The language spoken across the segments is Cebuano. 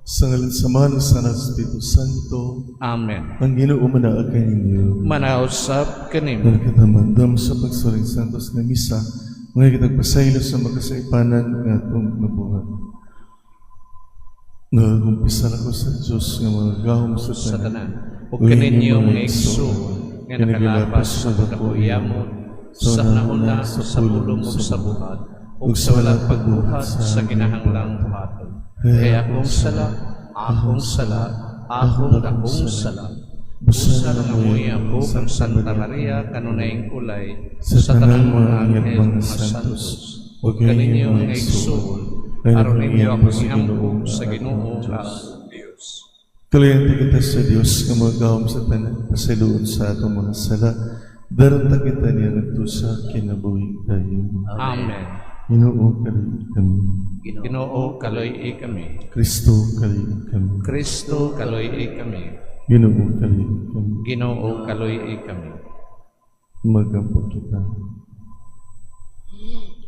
Sa ngalan sa Ama, sa Anak, sa Espiritu Santo, Amen. Ang Ginoo manaa kaninyo. Manaa usab kanimo. Nagkatamandam sa pagsuling Santos nga Misa, mga kitagpasaylo sa makasaipanan nga atong nabuhat. Nagumpisal ako sa Diyos nga makagagahom sa Sa tanan. Tanan. Ug kaninyo, mga igsoon, nga nakalapas sa pagkakuyamot, sa hunahuna, sa pulong ug sa buhat, ug sa walang pagbuhat sa kinahanglang buhaton. Kay akong sala, akong sala, akong dakong sala. Busa nangamuyo ako kang Santa Maria, kanunayng ulay, sa tanang mga anghel, mga santos, ug kaninyo, mga igsoon, aron ninyo akong iampo sa Ginoo nga Dios. Kaluoyan kita sa Dios nga makagagahom sa tanan, pasayloon sa atong mga sala, daron ta kita niya ngadto sa kinabuhing dayon. Amen. Ginoo, kaluoyi kami. Ginoo, kaluoyi kami. Kristo, kaluoyi kami. Kristo, kaluoyi kami. Ginoo, kaluoyi kami. Ginoo, kaluoyi kami. Magampo kita.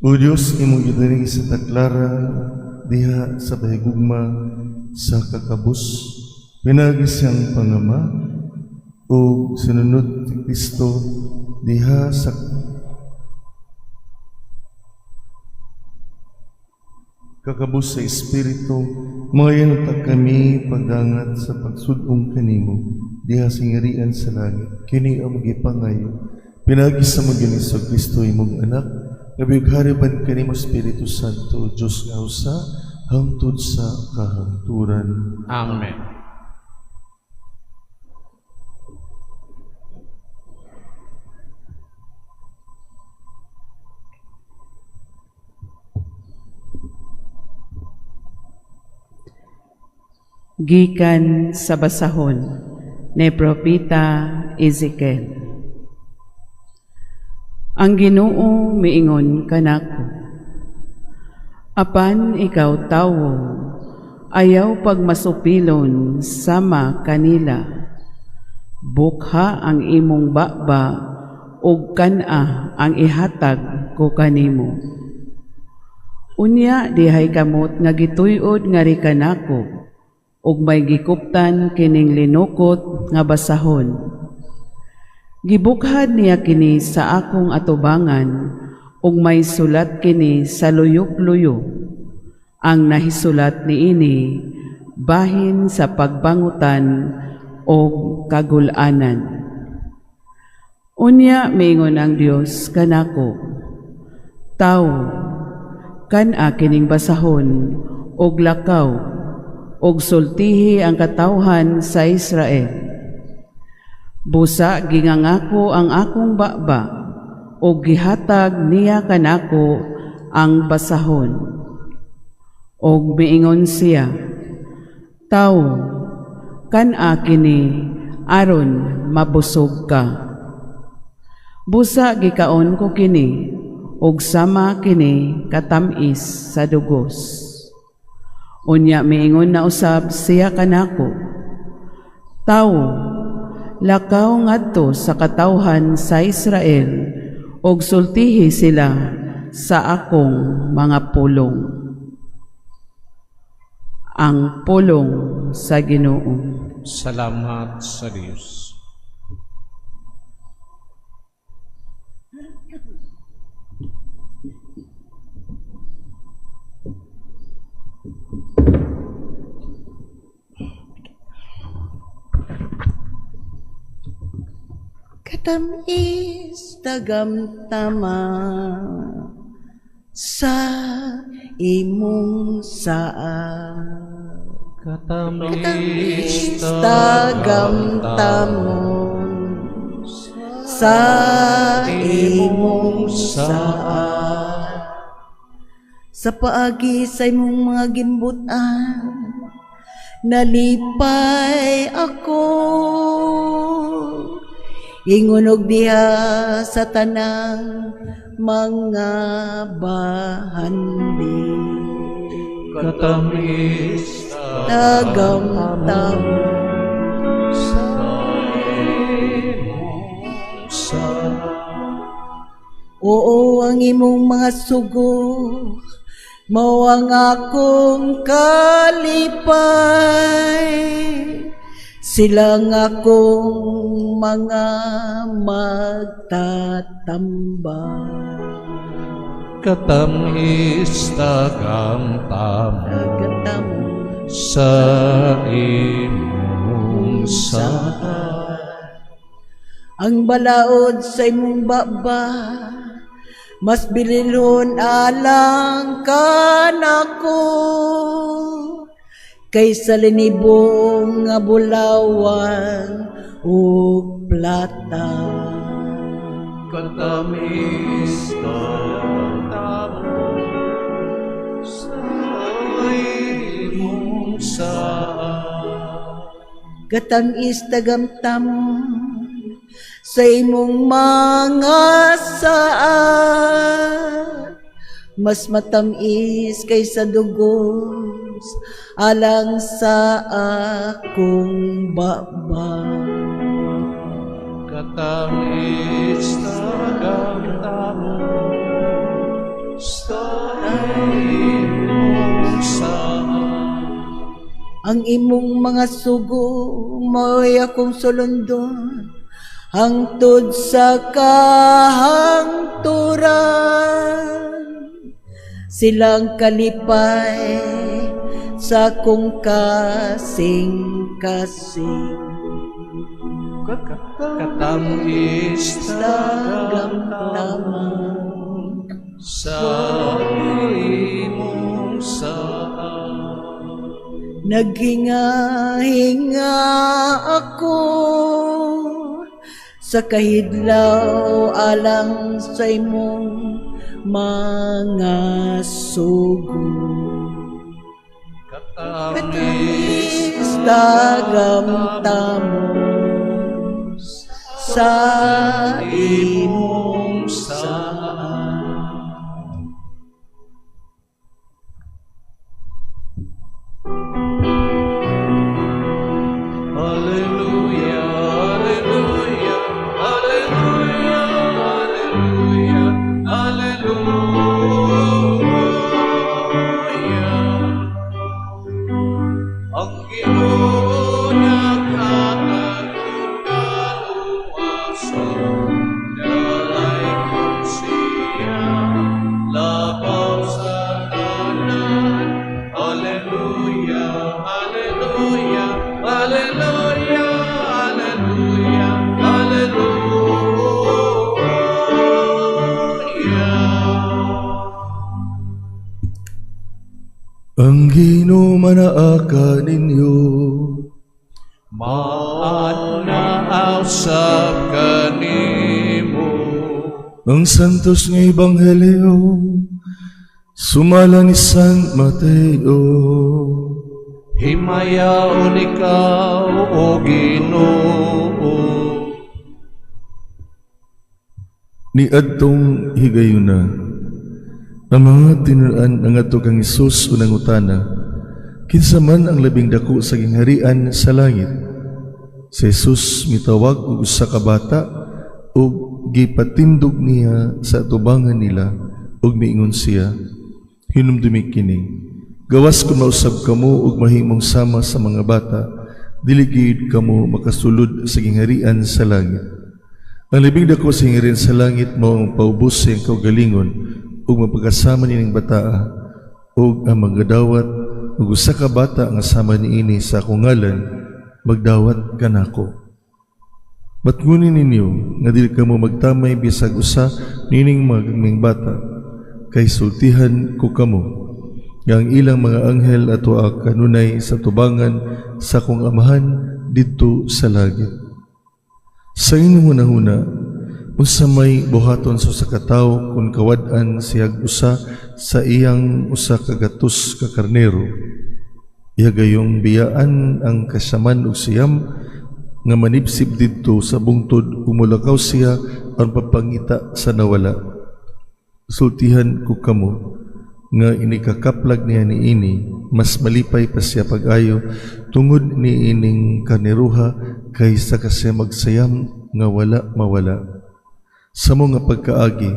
O Diyos, imong gidani sa Santa Clara, diha sa pahigugma sa kakabus, pinaagi sa iyang pangama, ug sinunod si Kristo diha sa kakabus sa Espiritu, mangayo ta kami pagdangat sa pagsud-ong kanimo diha sa gingharian sa langit. Kini among gipangayo pinaagi sa among Ginoong Kristo, imong anak, nga hari uban kanimo Espiritu Santo, Dios nga usa hangtod sa kahangturan. Amen. Gikan sa basahon ni Propeta Ezekiel. Ang Ginoo miingon kanako, "Apan ikaw, tawo, ayaw pagmasupilon sama kanila. Bukha ang imong baba ug kan-a ang ihatag ko kanimo." Unya dihay kamot nga gituy-od ngari kanako ug may gikuptan kining linukot nga basahon. Gibukhad niya kini sa akong atubangan ug may sulat kini sa luyop-luyo. Ang nahisulat niini bahin sa pagbangutan og kagul-anan. Unya miingon ang Dios kanako, "Tawo, kan-a kining basahon og lakaw og sultihi ang katawhan sa Israel." Busa gingangako ang akong baba ug gihatag niya kanako ang basahon. Og miingon siya, "Tawo, kan-a kini aron mabusog ka." Busa gikaon ko kini ug sama kini katam-is sa dugos. Unya miingon na usab siya kanako, "Tawo, lakaw ngadto sa katawhan sa Israel ug sultihi sila sa akong mga pulong." Ang pulong sa Ginoo. Salamat sa Dios. Katamis tagamtama sa imong saa. Katamis Tagamtamon sa imong saa. Sa paagi sa imong mga gimbutan, nalipay ako. Ingon og diha sa tanang mga bahandi. Katamis Tagamtam sa imong saa. Oo, ang imong mga sugo mao ang akong kalipay. Sila nga akong mga magtatambang. Katamis tagamtamo Tagamtamo sa imong saad. Ang balaod sa imong baba mas bililhon alang kanako kaysa linibong nga bulawan ug plata. Katamis tagamtamo sa imong saad. Katamis tagamtamo sa imong mga saad, mas matamis kaysa dugos alang sa akong baba. Katamis tagamtamo sa imong saad. Ang imong mga sugo mao'y akong sulundon hangtod sa kahangturan. Silang kalipay sa akong kasing-kasing. Katamis Tagamtamo sa imong saad. Naghinga-hinga ako sa kahidlaw alang sa imong mga sugo. Katamis Tagamtamo sa imong imong saad. Alleluia, alleluia, alleluia, alleluia, alleluia. Ang Ginoo naghatag og kaluwasan, dalaygon siya labaw sa tanan. Alleluia, alleluia, alleluia, alleluia, alleluia. Ang Ginoo manaa kaninyo. Maanaa usab kanimo. Ang Santos nga Ebanghelyo sumala ni San Mateo. Himayaon ikaw, O Ginoo. Niadtong higayuna, ang mga tinun-an nangadto kang Hesus ug nangutana, "Kinsa man ang labing dako sa gingharian sa langit?" Si Jesus mitawag og usa ka bata ug gipatindog niya sa atubangan nila ug miingon siya, "Hinumdumi kini, gawas kung mausab kamo ug mahimong sama sa mga bata, dili gid kamo makasulod sa gingharian sa langit. Ang labing dako sa gingharian sa langit mao ang paubos sa iyang kaugalingon ug mapagkasama nining bataa, ug ang magadawat og usa ka bata nga sama niini sa akong ngalan, magdawat kanako. Batngoni ninyo nga dili kamo magtamay bisag usa nining mga gagmayng bata, kay sultihan ko kamo nga ang ilang mga anghel atoa kanunay sa tubangan sa akong Amahan didto sa langit. Sa inyong hunahuna, unsa may buhaton sa usa ka tawo kung kawad-an siyag usa sa iyang 100 ka karnero? Iya gayong biyaan ang 99 nga manibsib didto sa bungtod ug molakaw siya aron pagpangita sa nawala. Sultihan ko kamo nga inikakaplag niya niini, mas malipay pa siya pag-ayo tungod niining karneruha kaysa kasiya magsayam nga wala mawala. Sa mao nga pagkaagi,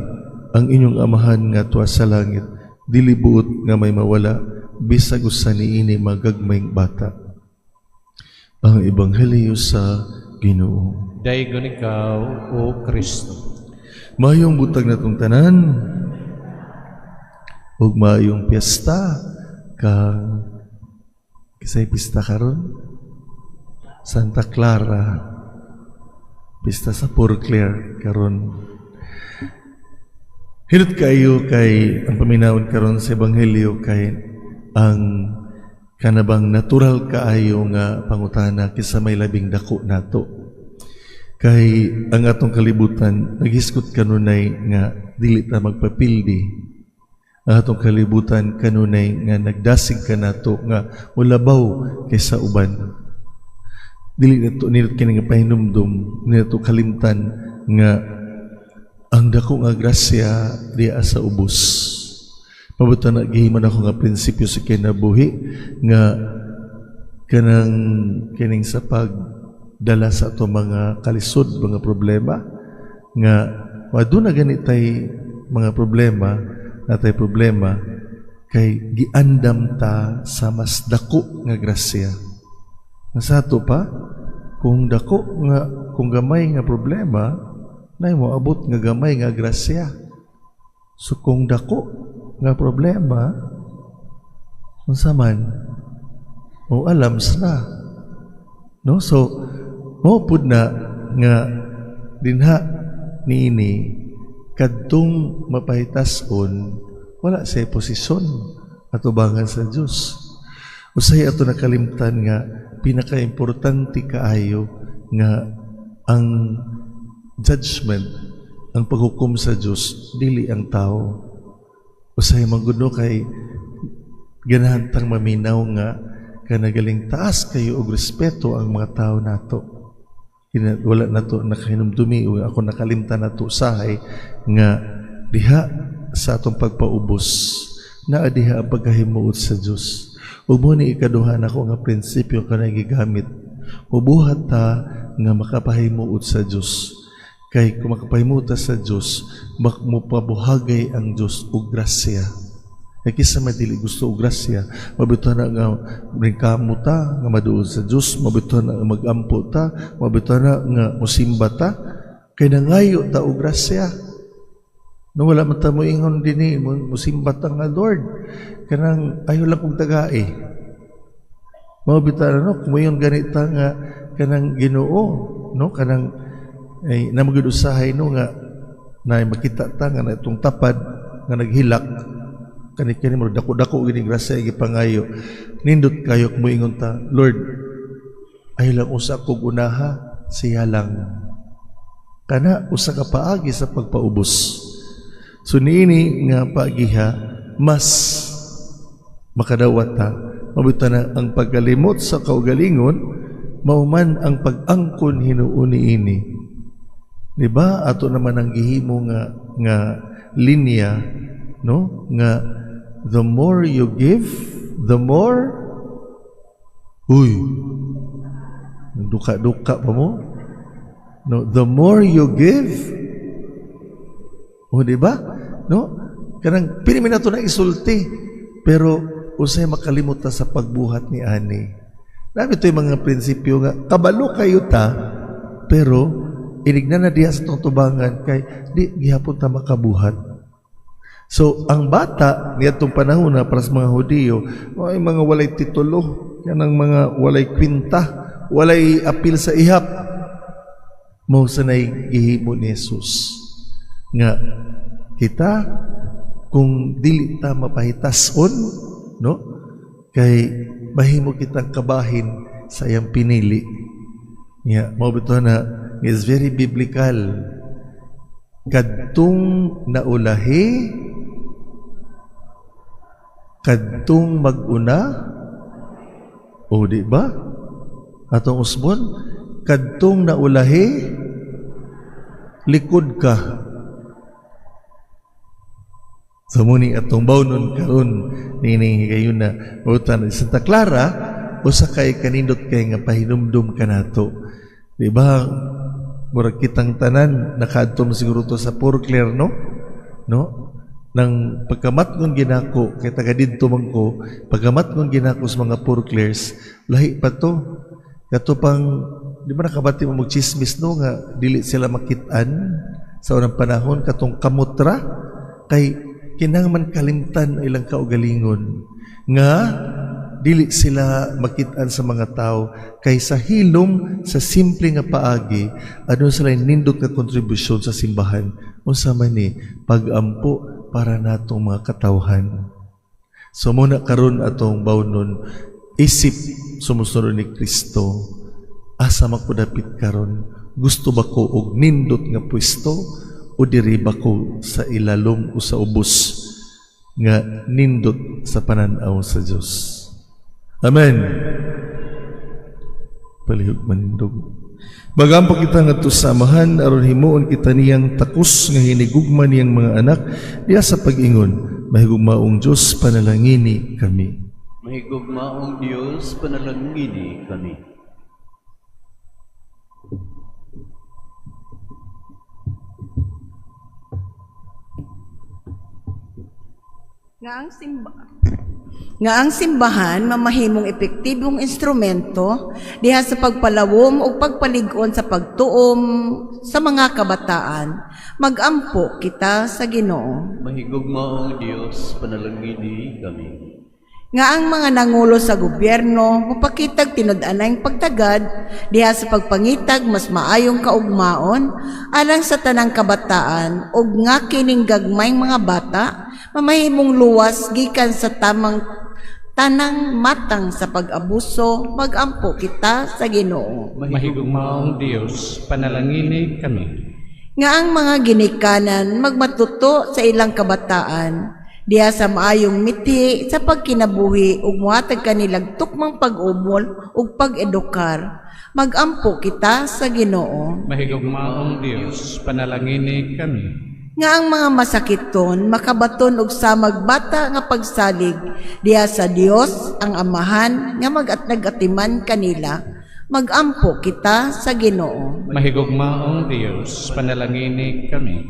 ang inyong Amahan nga tuwa sa langit dili buot nga may mawala bisag usa niini magagmayng bata. Ang Ebanghelyo sa Ginoo. Daygon ikaw, O Kristo. Maayong buntag natong tanan ug maayong piyesta kang kisay pista karon, Santa Clara, pista sa Poor Clare karon. Hinot kayo kay ang paminawon karon sa ebanghelyo kay ang kanabang natural kaayo nga pangutana, kinsa may labing dako nato? Kay ang atong kalibutan naghisgot kanunay nga dili ta magpapildi. Ang atong kalibutan kanunay nga nagdasig kanato nga mulabaw kaysa uban. Dili nato nindot kini nga pahinumdum, dili nato kalimtan nga ang dako nga grasya diya sa ubos. Mabuta na gihimo nako nga prinsipyo sa kinabuhi nga kanang kining sa pagdala sa ato mga kalisod, mga problema, nga aduna gani tay mga problema, natay problema kay giandam ta sa mas dako nga grasya. Nga sa ato pa, kung dako nga, kung gamay nga problema, nay mo abot nga gamay nga grasya. So kung dako nga problema, unsa man o alams na, no? So mo pud na nga dinha niini, kadtong mapahitason wala sa posisyon atubangan sa Dios. Usahay ato nakalimtan nga pinakaimportante kaayo nga ang judgment, ang paghukom sa Dios, dili ang tao. Usahay man gud, no, kay ganahan tang maminaw nga kanagaling taas kayo og respeto ang mga tao nato. Wala nato nakahinumdumi o ako nakalimtan nato sahay nga diha sa atong pagpaubos naa diha ang pagkahimuot sa Dios. Ug mo ni ikaduha nako nga prinsipyo kanang gigamit. Mubuhat ta nga makapahimuot sa Dios. Kay kung makapahimuot ta sa Dios, mupabuhagay ang Dios og grasya. Kay kinsa may dili gusto og grasya? Mabituan na nga ringkamo ta nga maduol sa Dios, mabituan na nga magampo ta, mabituan na nga musimba ta, kay nangayo ta og grasya. No, wala man ta mo ingon dinhi, musimba ta nga, "Lord, kanang ayo lang kong tagai." Mao bitaw, no, kung moingon ganita nga kanang Ginoo, no, kanang ay namagud usahay, no, nga na makita ta nga na itong tapad nga naghilak kani kani mo dako-dako gini grasya gipangayo. Nindot kayo kung moingon ta, "Lord, ayo lang usa kog unaha, siya lang." Kana usa ka paagi sa pagpaubos. So niini nga paagiha mas makadawat ta. Mabuta na ang pagkalimot sa kaugalingon mao man ang pag-angkon hinuon niini. Di ba? Ato naman ang gihimo nga nga linya, no, nga the more you give, the more, uy, duka-duka pa mo, no? The more you give, oh, di ba, no? Kanang pirmi nato na isulti, pero usay makalimot ta sa pagbuhat ni ani. Dami ito yung mga prinsipyo nga kabalo kayo ta, pero inigna na diha sa itong tubangan kay di gihapon ta makabuhat. So, ang bata niadtong panahon na para sa mga Hudiyo, ay mga walay titulo, kanang mga walay kwinta, walay apil sa ihap. Mao sanay gihimo ni Jesus. Nga kita kung dili ta mapahitason, no? Kay mahimo kitang kabahin sa iyang pinili. Nga mao bitaw na is very biblical. Kadtong naulahi, kadtong mag-una. O di ba? Atong usbon, kadtong naulahi, likod ka. So muni atong bawnon karon nining higayuna. Utan Santa Clara usa kay kanindot kay nga pahinumdum kanato. Di ba? Murag kitang tanan nakaadto man siguro to sa Poor Clare, no? No? Nang pagkamatngon ginako kay taga didto man ko, pagkamatngon ginako sa mga Poor Clares, lahi pa to. Kato pang di ba nakabati mo magchismis, no, nga dili sila makit-an sa unang panahon, katong kamutra, kay kinahanglan kalimtan ang ilang kaugalingon nga dili sila makit-an sa mga tao, kay sa hilom, sa simple nga paagi, aduna sila nindot nga kontribusyon sa simbahan. Unsa man ni pagampo para natong mga katawhan. So muna karon atong bawnon isip sumusunod ni Kristo, asa man ko dapit karon? Gusto ba ko og nindot nga pwesto o diri ba ko sa ilalom o sa ubos nga nindot sa pananaw sa Dios? Amen. Palihog manindog. Magampo kita ngadto sa Amahan aron himuon kita niyang takos nga hinigugma niyang mga anak diha sa pag-ingon, "Mahigugmaong Dios, panalangini kami." Mahigugmaong Dios, panalangini kami. Nga ang simbahan mamahimong epektibong instrumento diha sa pagpalawom ug pagpalig-on sa pagtuom sa mga kabataan. Magampo kita sa Ginoo. Mahigugmaong Dios, panalangini kami. Nga ang mga nangulo sa gobyerno mopakitag tinud-anay pagtagad diha sa pagpangitag mas maayong kaugmaon alang sa tanang kabataan ug nga kining gagmayng mga bata mamahimong luwas gikan sa tamang tanang matang sa pag-abuso. Magampo kita sa Ginoo. Mahigugmaong Dios, panalangini kami. Nga ang mga ginikanan magmatuto sa ilang kabataan diha sa maayong mithi sa pagkinabuhi ug mohatag kanilang tukmang pag-umol ug pag-edukar. Magampo kita sa Ginoo. Mahigugmaong Dios, panalangini kami. Nga ang mga masakiton makabaton og samag bata nga pagsalig diha sa Dios ang Amahan nga nagatiman kanila. Magampo kita sa Ginoo. Mahigugmaong Dios, panalangini kami.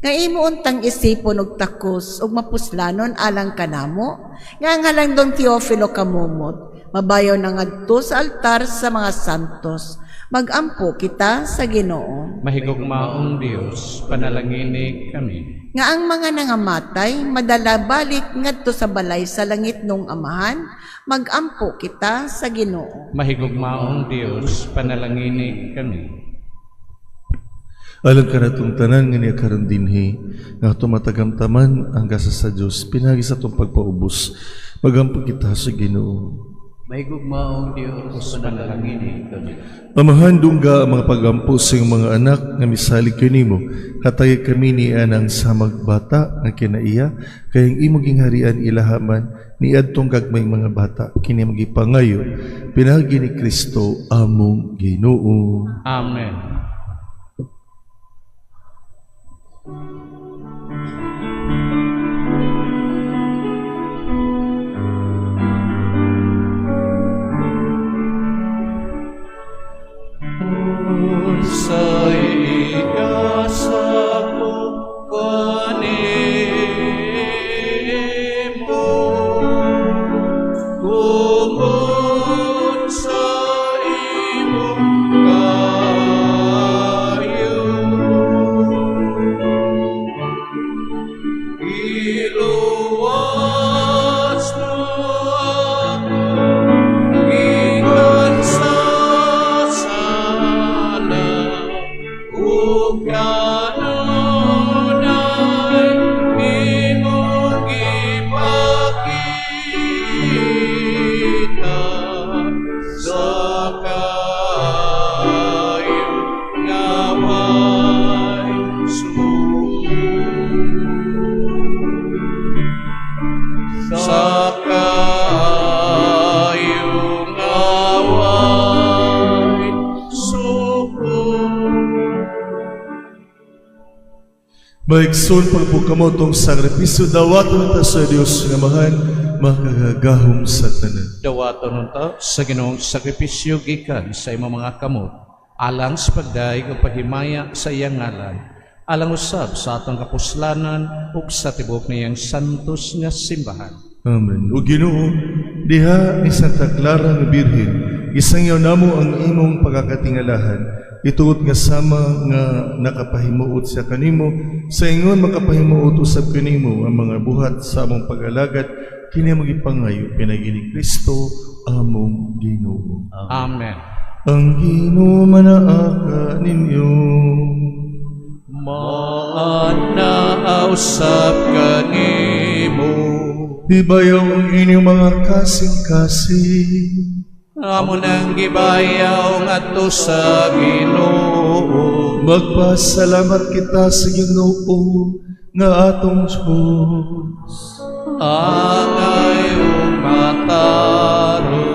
Nga imo untang isipon og takos ug mapuslanon alang kanamo nga ang halangdong Teofilo Camomot mabayaw na ngadto sa altar sa mga santos. Magampo kita sa Ginoo. Mahigugmaong Dios, panalangini kami. Nga ang mga nangamatay madala balik ngadto sa balay sa langit nung Amahan. Magampo kita sa Ginoo. Mahigugmaong Dios, panalangini kami. Alang kanatong tanan nga niya karon dinhi nga tumatagamtaman ang gasa sa Dios pinaagi sa atong pagpaubos. Magampo kita sa Ginoo. Mahigugmaong Dios, panalangini kami. Amahan, dungga ang mga pagampo sa iyong mga anak nga misalig kanimo. Hatagi kami ni anang samag bata nga kinaiya, kay ang imong gingharian ilahaman ni adtong gagmayng mga bata, kini magipangayo pinaagi ni Kristo among Ginoo. Amen. Unsay igasa ko kanimo, kung unsa imong kaayo? Iluwas mo ako gikan sa sala ug kanunay imong gipakita sa kaayo nga way suod, sa kaayo nga way suod. Maigsoon, pagpukamotong sakripisyo, dawaton ta sa Dios nga Amahan, makagagahom sa tanan. Dawaton unta sa Ginoong sakripisyo gikan sa imong mga kamot alang sa pagdayeg ug paghimaya sa iyang ngalan, alang usab sa atong kapuslanan ug sa tibuok niyang santos nga simbahan. Amen. O Ginoo, diha ni Santa Clara nga Birhen, Gisangyaw namo ang imong pagkakatingalahan. Itugot nga sama nga nakapahimuot siya kanimo, sa ingon makapahimuot usab kanimo ang mga buhat sa among pag-alagad, kini among gipangayo pinaagi ni Kristo among Ginoo. Amen. Ang Ginoo manaa kaninyo. Maanaa usab kanimo. Ibayaw ang inyong mga kasing-kasing. Amo nang gibayaw ngadto sa Ginoo. Magpasalamat kita sa Ginoo nga atong Diyos. Angay ug matarong.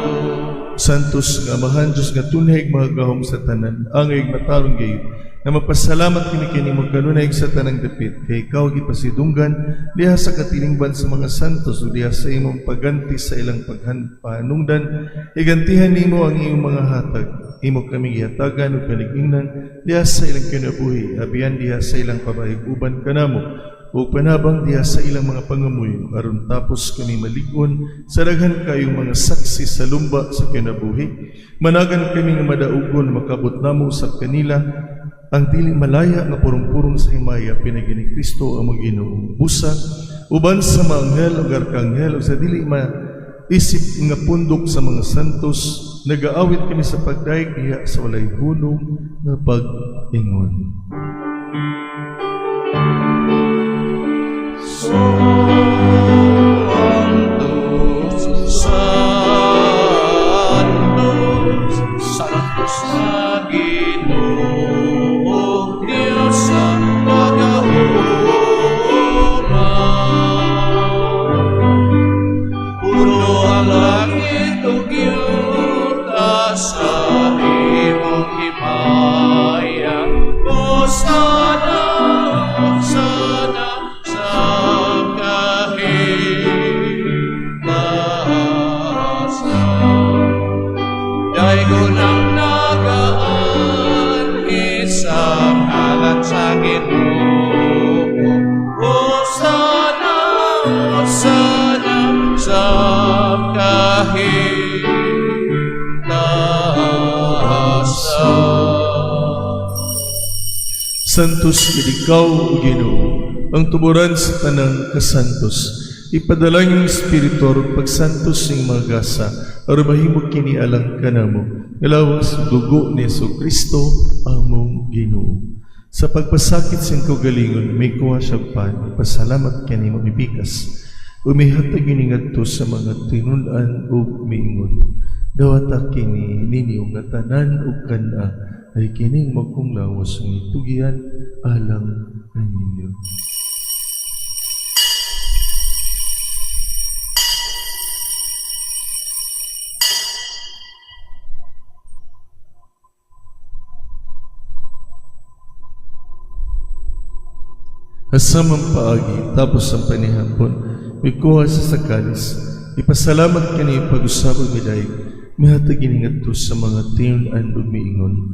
Santos nga Amahan, Diyos nga tunay magahom sa tanan, angay matarong gayud, na magpasalamat kini kanimo kanunay sa tanang dapit, kay ikaw gipasidunggan diha sa katilingban sa mga santos o diha sa imong pagganti sa ilang pagpanungdan, igantihan nimo ang iyong mga hatag, imo kami gihatagan ug panig-ingnan diha sa ilang kinabuhi, abiyan diha sa ilang pabahig uban kanamo, ug panabang diha sa ilang mga pangamuyo, aron tapos kami malig-on sa daghan kayong mga saksi sa lumba sa kinabuhi, managan kami nga madaugon, makabot namo sa kanila ang dili malaya nga purong-purong sa himaya pinaagi ni Kristo ang Ginoo. Busa uban sa mga anghel ug arkanghel ug sa dili maisip nga pundok sa mga santos, nagaawit kami sa pagdayeg diha sa walay hunong nga pag-ingon. Santos, Santos, Santos sa Ginoong Diyos sa pagahuma. Puno ang langit ug yuta sa imong himaya. Hosana, Hosana sa kahimtasan. Daygon ang nagaanhi sa ngalan sa Ginoo. Hosana, Hosana sa kahimtasan. Santos gid ikaw, o Ginoo, ang tuboran sa tanang kasantos. Ipadala ang Espiritu aron pagsantos ning mga gasa, aron mahimo kini alang kanamo, nga lawas ug dugo ni Hesus Kristo among Ginoo. Sa pagpasakit siyang kaugalingon, mikuha siya pan, pasalamat kanimo, mipikas, ug mihatag ini ngadto sa mga tinun-an ug miingon: "Dawata kini ninyo nga tanan ug kan-a, kay kining mao akong lawas nga gitugian alang kaninyo." Hasamang paagi, tapos ang panihapon, mikuha siya sa kalis, ipasalamat kani pag-usab ug midayeg, mihatag ini ngadto sa mga tinun-an ug miingon: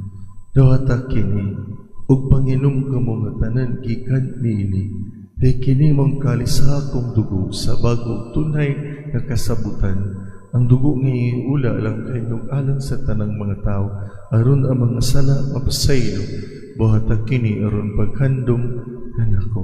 "Dawata kini ug panginom kamo nga tanan gikan niini, kay kini mao ang kalis sa akong dugo sa bag-o tunay nga kasabutan, ang dugo nga iula alang kaninyong alang sa tanang mga tao aron ang mga sala mapasaylo. Buhata kini aron paghandom kanako."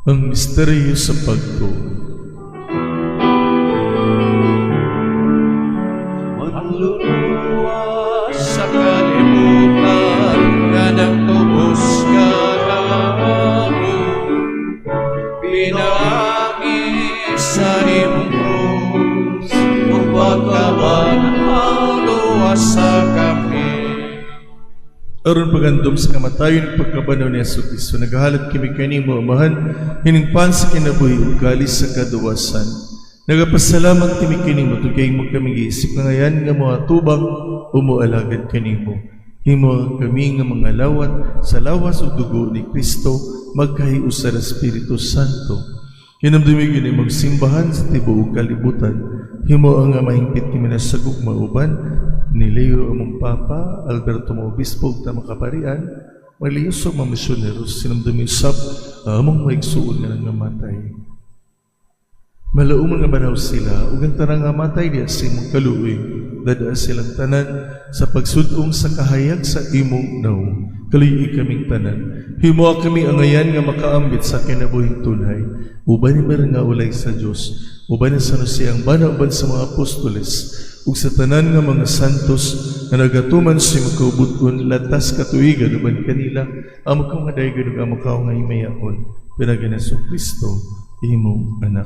Ang misteryo sa pagtuo. Manluluwas sa kalibutan nga nagtubos kanamo pinaagi sa imong krus ug pagkabanhaw, luwasa kami. Aron pagandom sa kamatayon ug pagkabanhaw ni Hesus Kristo, nagahalad kami kanimo, Amahan, hining pan sa kinabuhi ug kalis sa kaduwasan. Nagapasalamat kami kanimo tungod kay imo kami giisip nga ngayan nga moatubang o moalagad kanimo. Himo kami nga mga lawat sa lawas ug dugo ni Kristo, magkahiusa sa Espiritu Santo. Hinumdumi gyud imong simbahan sa tibuok kalibutan. Himo nga mahingpit kami na sa gugma uban ni Leo among Papa, Alberto mo Obispo ug tamang kaparian, magliyos mga misyoneros, hinumdumi usab ang among mga igsuon nga nangamatay. Malaumon nga banhaw sila, ug ang tanang nga matay diha sa imong kaluoy, dad-a silang tanan sa pagsud-ong sa kahayag sa imong nawong. Kaluy-i kaming tanan. Himoa kami angayan nga makaambit sa kinabuhing tunhay. Uban ni Maria nga ulay sa Dios, uban ni San Jose ang bana uban sa mga apostoles, ug sa tanan nga mga santos nga nagatuman sa imong kaubuton latas katuigan uban kanila, amo ka nga daygon ug amo ka nga himayaon. Pinaagi ni Hesus Kristo, imong anak.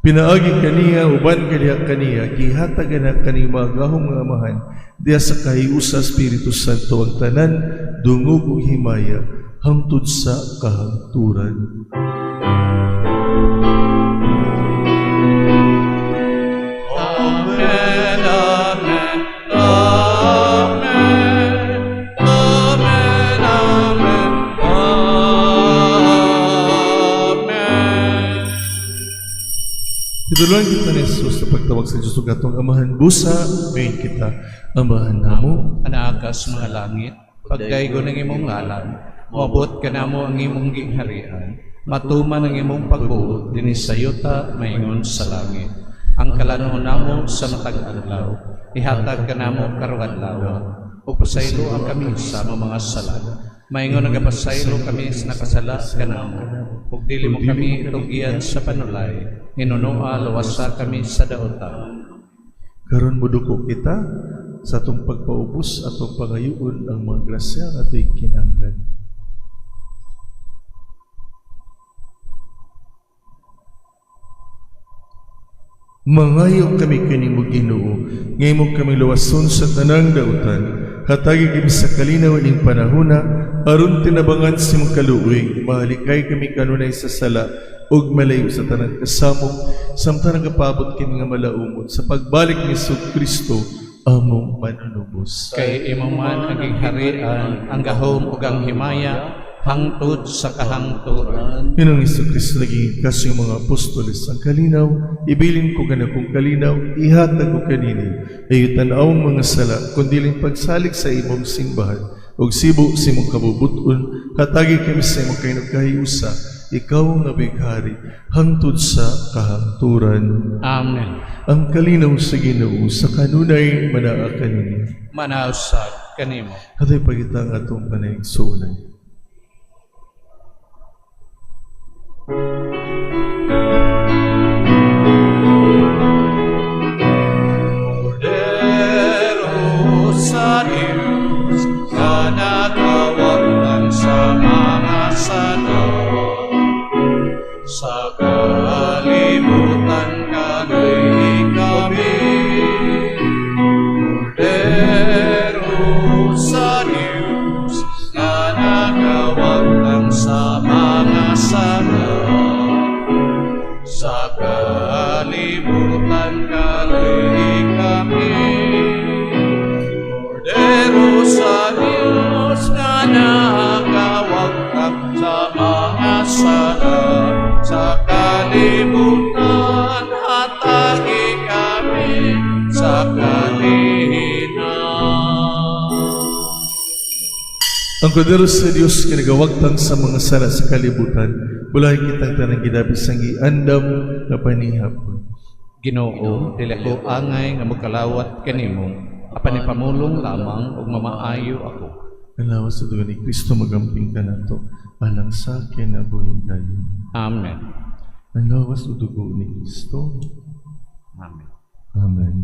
Pinaagi kaniya, uban kaniya kaniya, gihatag na kanimo gahom nga Amahan, diha sa kahiusa Espiritu Santo ang tanan, dungog ug himaya, hangtod sa kahangturan. Amen, Amen, Amen, Amen, Amen, Amen. Gitudloan kita ni Jesus sa pagtawag sa Diyos ug atong Amahan, busa, miingon kita, Amahan namo, Anaa ka sa mga langit, pagdaygon ang imong ngalan, moabot kanamo ang imong gingharian, matuman ang imong pagbuot dinhi sa yuta maingon sa langit. Ang kalanon namo sa matag adlaw, ihatag kanamo karong adlaw, ug pasayloa kami sa among mga sala. Maingon nagapasaylo kami sa nakasala kanamo. Ug dili mo kami tugyan sa panulay, hinunoa luwasa kami sa dautan. Karon moduko kita sa atong pagpaubos, atong pangayoon ang mga grasya nga ato'y kinahanglan. Mangayo kami kanimo, Ginoo, nga imo kami luwason sa tanang dautan. Hatagi kami sa kalinaw ining panahona aron tinabangan sa imong kaluoy, mahalikay kami kanunay sa sala ug malayo sa tanang kasamok samtang nagapaabot kami nga malaumon sa pagbalik ni Hesus Kristo among manunubos. Kay imo man ang gingharian, ang gahom ug ang himaya hangtod sa kahangturan. Ginoong Hesus Kristo, naging sa mga apostoles ang kalinaw, ibilin ko kanakong kalinaw, ihatag ko kanini, ayaw tan-awa ang mga sala, kundi pagsalig sa imong simbahan, ug sibo sa imong kabubuton, hatagi kami sa imong kahinugkahiusa, ikaw nga bighari, hangtod sa kahangturan. Amen. Ang kalinaw sa Ginoo sa kanunay manaa kanini. Manaa usab kanimo. Hatoy pagita ang atong panigsuonan. Kordero sa Diyos, nga nagawagtang sa mga sala. Sa kalibutan kaluy-i kami. Kordero sa Diyos, nga nagawagtang sa mga sala. Sa kalibutan kaluy-i kami. Kordero sa Diyos nga nagawagtang sa mga sala. Sa kalibutan hatagi kami sa kalinaw. Ang kordero sa Diyos nga nagawagtang sa mga sala sa kalibutan, bulahi kitang tanang gidapis ang giandam na panihapon. Ginoo, dili ako angay nga mokalawat kanimo, apan ipamulong lamang ug mamaayo ako. Ang lawas ug dugo ni Kristo magamping kanato alang sa kinabuhing dayon. Amen. Ang lawas ug dugo ni Kristo. Amen. Amen.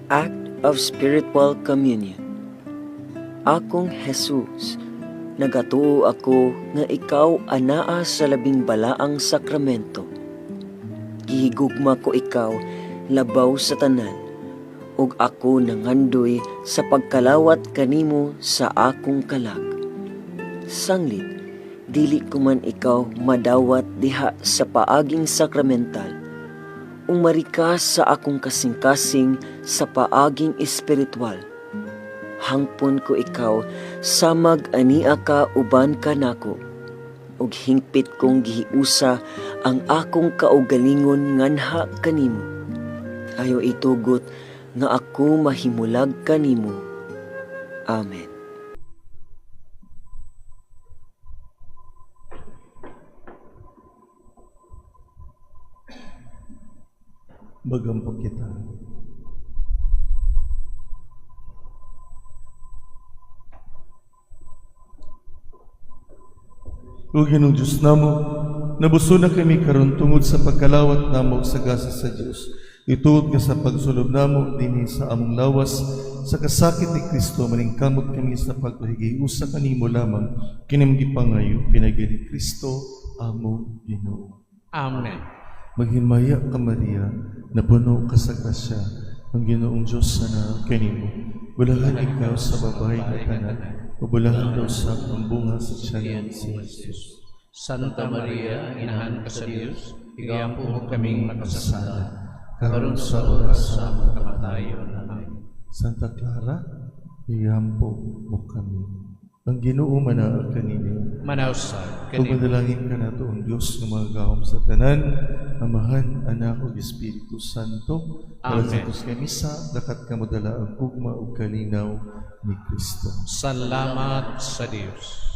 Act of Spiritual Communion. Akong Jesus, nagatuo ako nga ikaw anaa sa labing balaang sakramento. Gihigugma ko ikaw labaw sa tanan, ug ako nangandoy sa pagkalawat kanimo sa akong kalag. Sanglit, dili ko man ikaw madawat diha sa paaging sakramental, umari ka sa akong kasing-kasing sa paaging espiritual. Hangpon ko ikaw samag ania ka uban kanako. Ug hingpit kong gihiusa ang akong kaugalingon nganha kanimo. Ayo itugot nga ako mahimulag kanimo. Amen. Magampo kita. O Ginoong Diyos namo, nabuso na kami karon tungod sa pagkalawat namo sa gasa sa Dios. Ituod nga sa pagsulob namo dinhi sa among lawas sa kasakit ni Kristo, maningkamot kami sa pagpahigayosa kanimo lamang, kining gipangayo pinaagi ni Kristo among Ginoo. Amen. Maghimaya ka Maria, napuno ka sa grasya, ang Ginoong Diyos na kanimo. Bulahan ikaw sa babae nga tanan, ug bulahan daw sa ang bunga sa tiyan si Jesus. Santa Maria, Inahan ka sa Dios, igampo mo kaming makasasala, Karon sa oras sa sa among kamatayon. Amen. Santa Clara, igampo mo kami. Ang Ginoo manaa kaninyo. Manausap Ug kanimo. manalangin ka nato ang Dios nga magagahom sa tanan, Amahan, Anak ug Espiritu Santo. Alas Amen. sa kay misa, dakat ka modala ang gugma ug kalinaw ni Kristo. Salamat sa Dios.